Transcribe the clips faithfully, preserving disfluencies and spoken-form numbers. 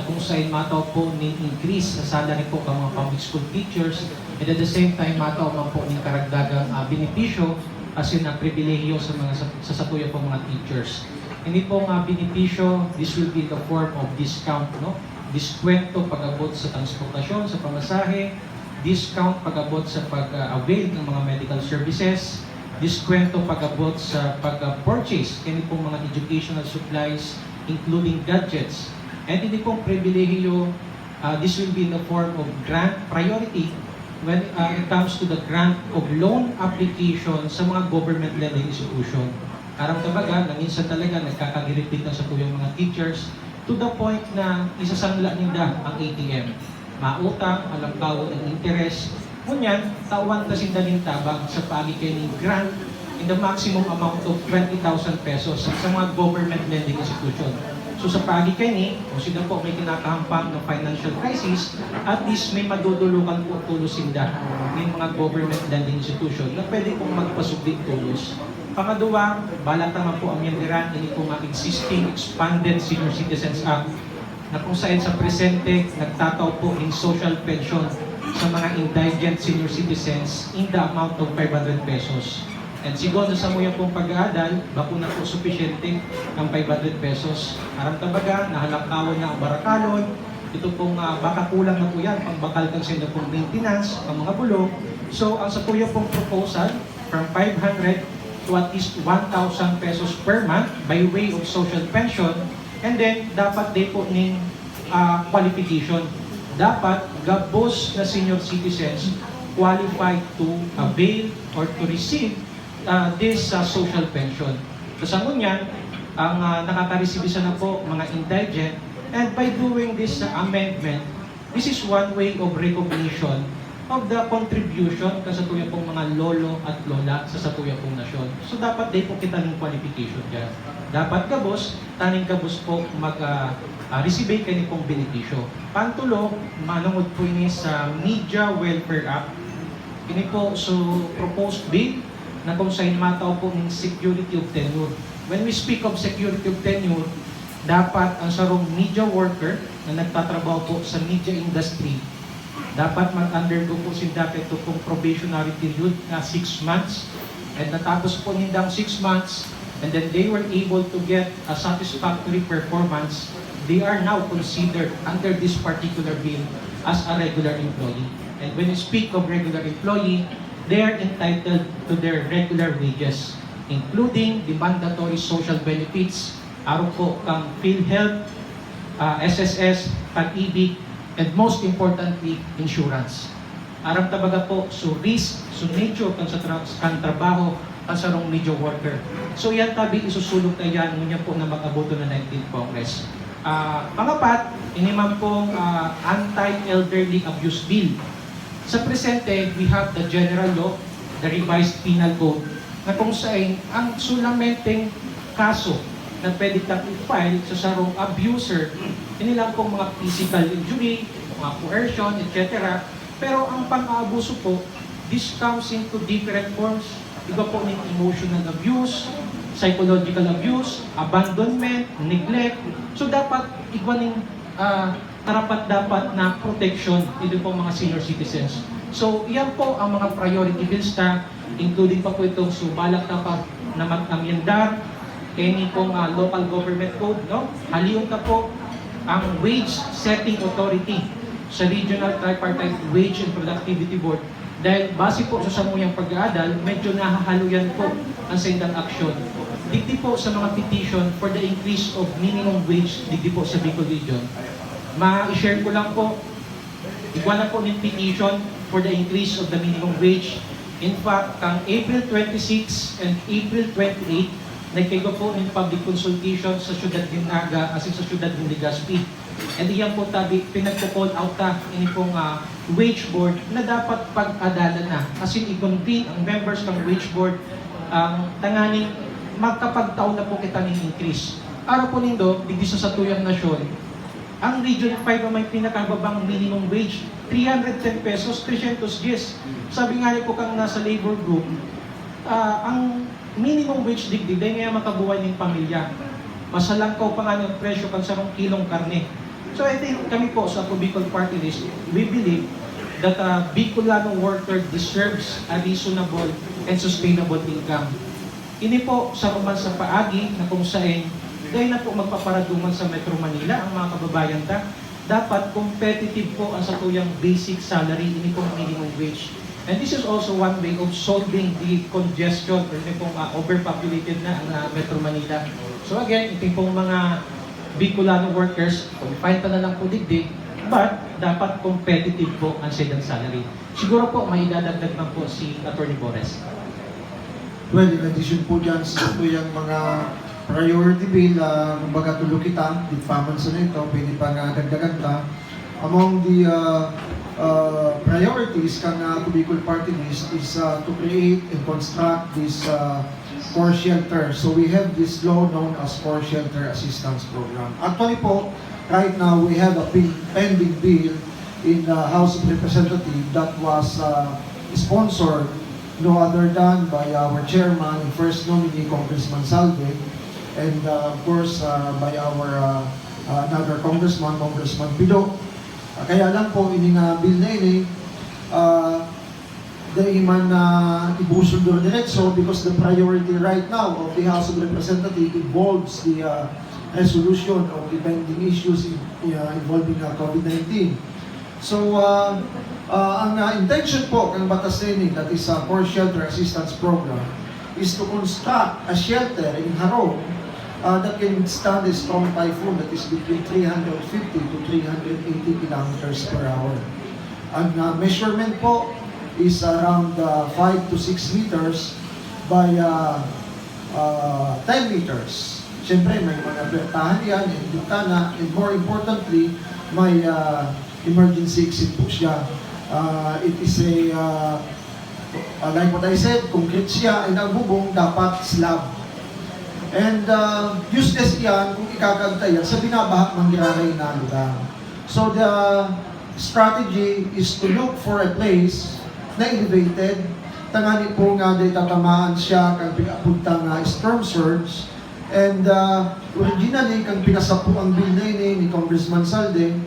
kung saen matao po nin increase sa salary po kan mga public school teachers, and at the same time, matao man po nin karagdagang, ah, benepisyo asin, ah, pribilehiyo sa mga sa, sa satuya pong mga teachers. Ini pong, ah, benepisyo, this will be in the form of discount, no? Diskwento pag-abot sa transportasyon, sa pamasahe, discount pag-abot sa pag-avail ng mga medical services, diskwento pag-abot sa pag-purchase kani pong mga educational supplies, including gadgets. And ini pong pribilehiyo, ah, this will be in the form of grant priority when, ah, it comes to the grant of loan application sa mga government lending institution. Aram ta baga na minsan talaga nagkakagiripit na satuyang mga teachers to the point na isasangla ninda ang A T M. Mautang, alangkawon ang interes. Ngunyan, tawan ta sinda nin tabang sa paagi kaini grant in the maximum amount of twenty thousand pesos sa mga government lending institution. So, sa paagi kaini, kung sinda po may kinakahampang na financial crisis, at least may madodolokan po tolos sinda nin mga government lending institution na pwede pong magpasugdi tolos. Pangaduwa, balak ta man po amyendaran ini pong existing Expanded Senior Citizens Act na kung saen sa presente nagtatao po nin social pension sa mga indigent senior citizens in the amount of five hundred pesos. And sigon sa samuya pong pag-aadal, bako na po supisyente ang five hundred pesos. Aram ta baga, nahalangkawan na ang barakalon. Ito pong, ah, baka kulang na po yan, pangbakal kan sainda pong maintenance, ang mga bulong. So, ang satuya pong proposal, from five hundred to at least one thousand pesos per month by way of social pension. And then, dapat din po nin, ah, qualification. Dapat gabos na senior citizens qualified to avail or to receive, ah, this, ah, social pension. So, sa ngunyan, ang, ah, nakakaresibisa na po, mga indigent, and by doing this, ah, amendment, this is one way of recognition of the contribution kan satuya pong mga lolo at lola sa satuya pong nasyon. So, dapat din po kita nin qualification diyan. Dapat gabos, tanganing gabos po mag, ah, ah, resibe kani pong benepisyo. Pantulo, manungod po ini sa Media Welfare Act. Ini po, so, proposed bill na kung saen matao po nin security of tenure. When we speak of security of tenure, dapat ang sarong media worker na nagtatrabaho po sa media industry, dapat mag-undergo po sinda kaito pong probationary period na six months. And natapos po nindang six months, and then they were able to get a satisfactory performance, they are now considered under this particular bill as a regular employee. And when you speak of regular employee, they are entitled to their regular wages, including the mandatory social benefits, arog po kan PhilHealth, ah, S S S, Pag-ibig, and most importantly, insurance. Aram ta baga po, so risk, so nature kan sa tra-, kan trabaho kan sarong media worker. So, iyan tabi isusulog ta iyan ngunyan po na mag-abot na nineteenth Congress. Ah, pangapat, ini man pong, ah, Anti-Elderly Abuse Bill. Sa presente, we have the general law, the revised penal code, na kung saen ang solamenteng kaso na pwede tang i-file sa sarong abuser, ini lang pong mga physical injury, mga coercion, et cetera. Pero ang pang-aabuso po, this comes into different forms. Igwa po nin emotional abuse, psychological abuse, abandonment, neglect. So, dapat igwa nin, ah, karapat-dapat na protection dito pong mga senior citizens. So, iyan po ang mga priority bills ta, including pa po itong subalak na pa na mag-amyendar kaini pong, ah, local government code, no? Halion ta po ang wage setting authority sa Regional Tripartite Wage and Productivity Board. Dahil base po sa samuyang pag-aadal, medyo nahahaloyan po ang saindang aksyon. Digdi po sa mga petition for the increase of minimum wage digdi po sa Bicol Region. Ma-share ko lang po, igwa na po nin petition for the increase of the minimum wage. In fact, kan April twenty-six and April twenty-eight, nagkaigwa po nin public consultation sa siyudad nin Naga asin sa siyudad nin Legazpi. And iyan po tabi, pinagko-call out ta ini pong, ah, wage board na dapat pag-adalan na. Asin i-convene ang members kan wage board, ang tanganing makapagtao na po kita nin increase. Arog po nindo, digdi sa satuyang nasyon, ang Region five ang may pinakababang minimum wage, three hundred ten pesos, tresyentos dyes. Sabi nga ni po kang nasa labor group, ah, ang minimum wage digdi, dai ngaya makabuhay nin pamilya. Mas halangkaw pa nga ang presyo kan sarong kilong karne. So I think kami po sa Bicol Party List, we believe that uh, Bicolano worker deserves a reasonable and sustainable income. Ini po sa man sa paagi na kung saen dai na po magpaparaduman sa Metro Manila ang mga kababayan ta. Dapat competitive po ang satuyang basic salary, ini pong minimum wage. And this is also one way of solving the congestion or ini pong uh, overpopulated na ang uh, Metro Manila. So again, ito pong mga Bicolano workers, confined pa na lang po digdi, but dapat competitive po ang said salary. Siguro po, may idadagdag man po si Attorney Bores. Well, in addition po dyan sa tuyang mga priority bill, uh, kumbaga tulo kita, di pa man sa ito, pwede pa nga dagdagan ta. Among the uh, uh, priorities kan uh, Bicol Party List is uh, to create and construct this uh, core shelter. So we have this law known as Core Shelter Assistance Program. Actually po, right now we have a pending bill in the House of Representatives that was uh, sponsored no other than by our chairman and first nominee, Congressman Salve, and uh, of course uh, by our uh, uh, another congressman, Congressman Pido. Uh, kaya lang po, ini nga bill na ini, uh, dai man na ibusol diretso because the priority right now of the House of Representatives involves the uh, resolution of the pending issues in, uh, involving uh, COVID nineteen. So, uh, uh, ang uh, intention po ng batas na ini, that is uh, for shelter assistance program, is to construct a shelter in Jaro uh, that can withstand a strong typhoon that is between three hundred fifty to three hundred eighty kilometers per hour. Ang uh, measurement po is around uh, five to six meters by uh, uh, ten meters. Siyempre, may mga pertahan yan, may bintana, and more importantly, may uh, emergency exit po siya. Uh, it is a, uh, uh, like what I said, concrete siya, and ang bubong dapat slab. And uh, useless yan kung ikakagta yan sa binabaha mangyayari na lugar. So the strategy is to look for a place na elevated, tangani po nga di tatamaan siya kang pinapunta nga storm surge. And uh, originally, kang pinasapo ang bill na ini ni Congressman Salde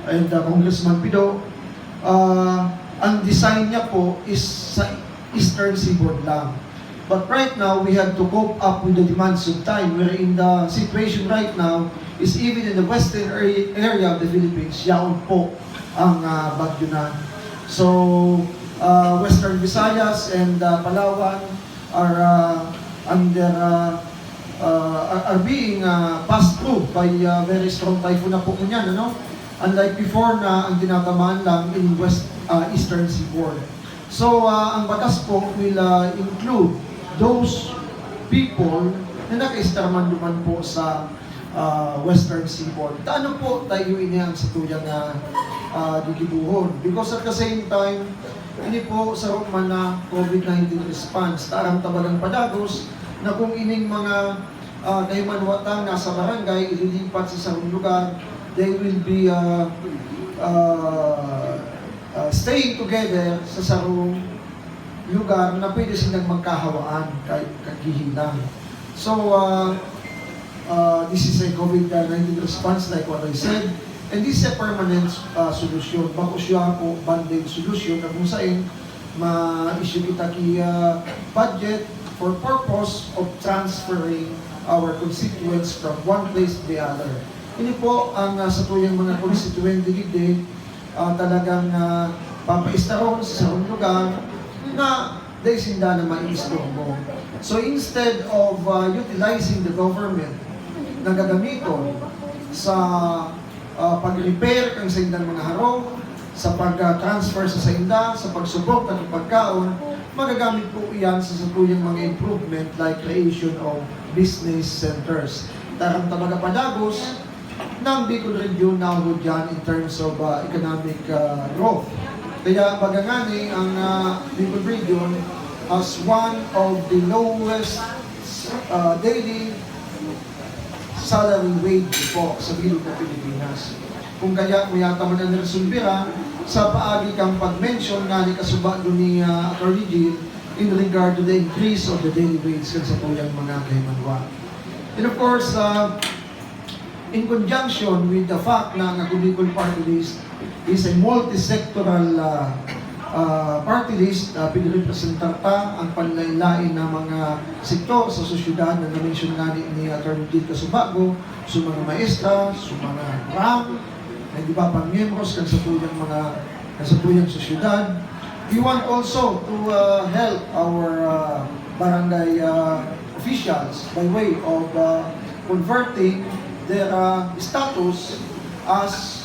and uh, Congressman Pido, uh, ang design niya po is sa Eastern Seaboard lang. But right now, we have to cope up with the demands of time, wherein the situation right now is even in the western area of the Philippines, yaon po ang uh, bagyo na. So, uh, Western Visayas and uh, Palawan are uh, under uh, uh, are being uh, passed through by uh, very strong typhoon na po niyan, ano? Unlike before na ang tinatamaan lang in west uh, eastern seaboard. So, uh, ang batas po will uh, include those people na nakaistarman duman po sa uh, Western Seaboard. Taano po tayo ini ang sa tuya nga uh, gigibuhon? Because at the same time, ini po sa man na COVID nineteen response, taram tabagang padagos na kung ining mga uh, kahimanwatan na sa barangay ililipat sa sarong lugar, they will be uh, uh, uh, staying together sa sarong lugar na pwede silang magkahawaan kay kagihilang. So, uh, uh, this is a COVID nineteen response like what I said. And this is a permanent uh, solution. Bako siya po band-aid solution na kung saan ma-issue kita ki uh, budget for purpose of transferring our constituents from one place to the other. Ini po ang uh, sa tuyang mga constituent digdi uh, talagang uh, papaistarong sa sarong lugar na dahil sinda na maiistorbo. So instead of uh, utilizing the government na gagamiton sa uh, pag-repair kan sa indang mga harong, sa pag-transfer sa sainda, sa pagsuporta sa pagkaon, magagamit po iyan sa satuyang mga improvement like creation of business centers. Tarang tabaga padagos, ng Bicol Region na dyan in terms of uh, economic uh, growth. Kaya baga ngani ang uh, Bicol Region has one of the lowest uh, daily salary wage po sa bilog na Pilipinas. Kung kaya mo yata man ang resumbira sa paagi kang pag-mention nga ni kasuba ni uh, Attorney Jill in regard to the increase of the daily wage kan sa tuyang mga kahimanwa. And of course, uh, In conjunction with the fact na ang Ako Bicol Party List is a multi-sectoral uh, uh, party list, uh, pinrepresentar ta ang panlain-lain na mga sektor sa sosyedad na na-mention nga ni, ni Attorney Jade Casubago, sa mga maestra, sa mga ram, na iba pang miyembros kan sa tuyang mga kan sa tuyang sosyedad. We want also to uh, help our uh, barangay uh, officials by way of uh, converting their uh, status as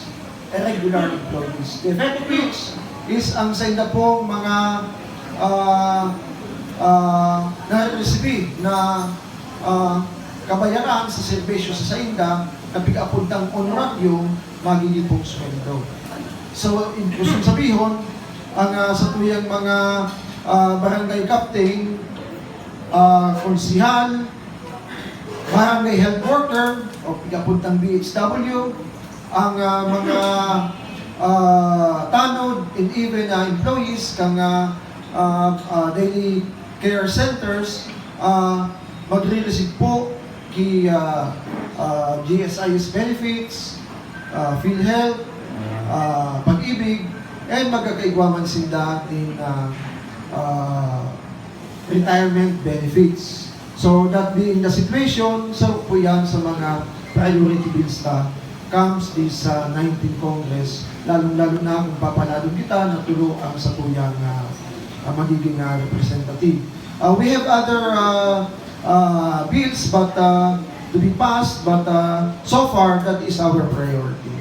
a regular employees. The effect of which is ang sa inda pong mga uh, uh, nare-receive na uh, kabayaran sa serbisyo sa sainda na pig-apod ng honorarium magiging pong sweldo. So, in, gusto sabihon, ang uh, sa tuyang mga uh, barangay captain, uh, konsihal, barangay health worker, o pig-apod ng B H W, ang uh, mga uh, tanod and even uh, employees kang uh, uh, uh, daily care centers, uh, magre-receive po ki uh, uh, G S I S benefits, uh, PhilHealth, uh, Pag-ibig, and magkakaigwa man sinda in uh, uh, retirement benefits. So, that being the situation, sa po yan sa mga priority bills na comes this uh, nineteenth Congress, lalong-lalo na kung papaladong kita na tulo ang sa tuyang uh, uh, magiging uh, representative. Uh, we have other uh, uh, bills but uh, to be passed, but uh, so far that is our priority.